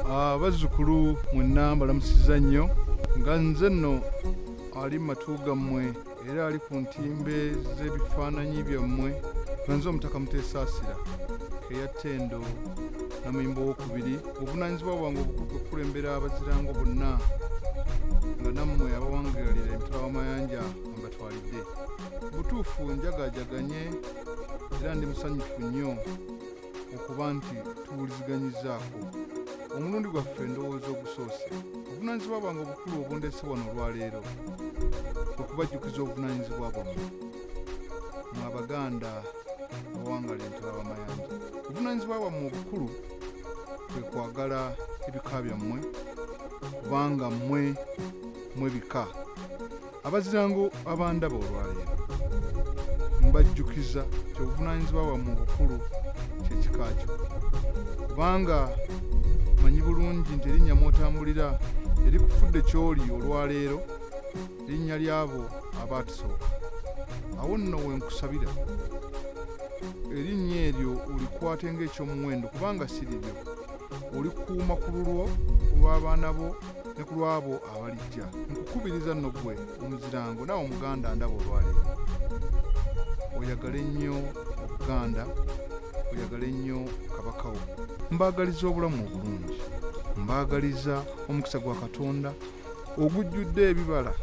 Abazzukulu mwenna mbalamusizza nnyo nga nze nno ali mu matu gammwe era ali ku ntimbe z'ebifaananyi byammwe nga nze Omutaka Muteesaasira eya Ttendo Namuyimba owokubiri. Obuvunaanyizibwa bwange obukulu kwe kukulembera abazirango bonna nga nammwe abawangalira emitala w'amayanja mbatwalidde. Butuufu njagajaganye era ndi musanyufu nnyo okuba nti tuwuliziganyizaako omulundi gwaffe ndowooza ogusoose. Obuvunaanyizibwa bwange obukulu obundeese wano olwaleero kwe kubajjukiza obuvunaanyizibwa bwammwe mwe Abaganda abawangala emitala w'amayanja. Obuvunaanyizibwa bwammwe obukulu kwe kwagala ebika byammwe kubanga mmwe mwe bika. Abazirango abandaba olwaleero mbajjukiza nti obuvunaanyizibwa bwammwe obukulu kyekika kyo, kubanga manyi bulungi nti erinnya mw'otambulira erikufudde ky'oli olwaleero linnya ly'abo abaatusooka. Awo nno we nkusabira erinnya eryo olikwate ng'eky'omuwendo, kubanga si liryo, olikuuma ku lulwo, ku lw'abaana bo ne ku lw'abo abalijja. Nkukubiriza nno ggwe omuzirango naawe Omuganda ndaba olwaleero, oyagale nnyo Obuganda, oyagale nnyo Kabaka wo. Mbaagaliza obulamu obulungi, mbaagaliza omukisa gwa Katonda ogujjudde ebibala,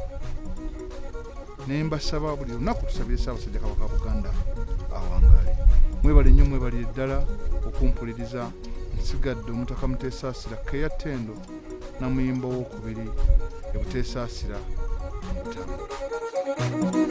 ne mbasaba buli lunaku tusabire Ssaabasajja Kabaka Buganda awangaale. Mwebale nnyo, mwebalire ddala okumpuliriza. Nsigadde Omutaka Muteesaasira Keya Ttendo Namuyimba owokubiri e Buteesaasira mu Butambala.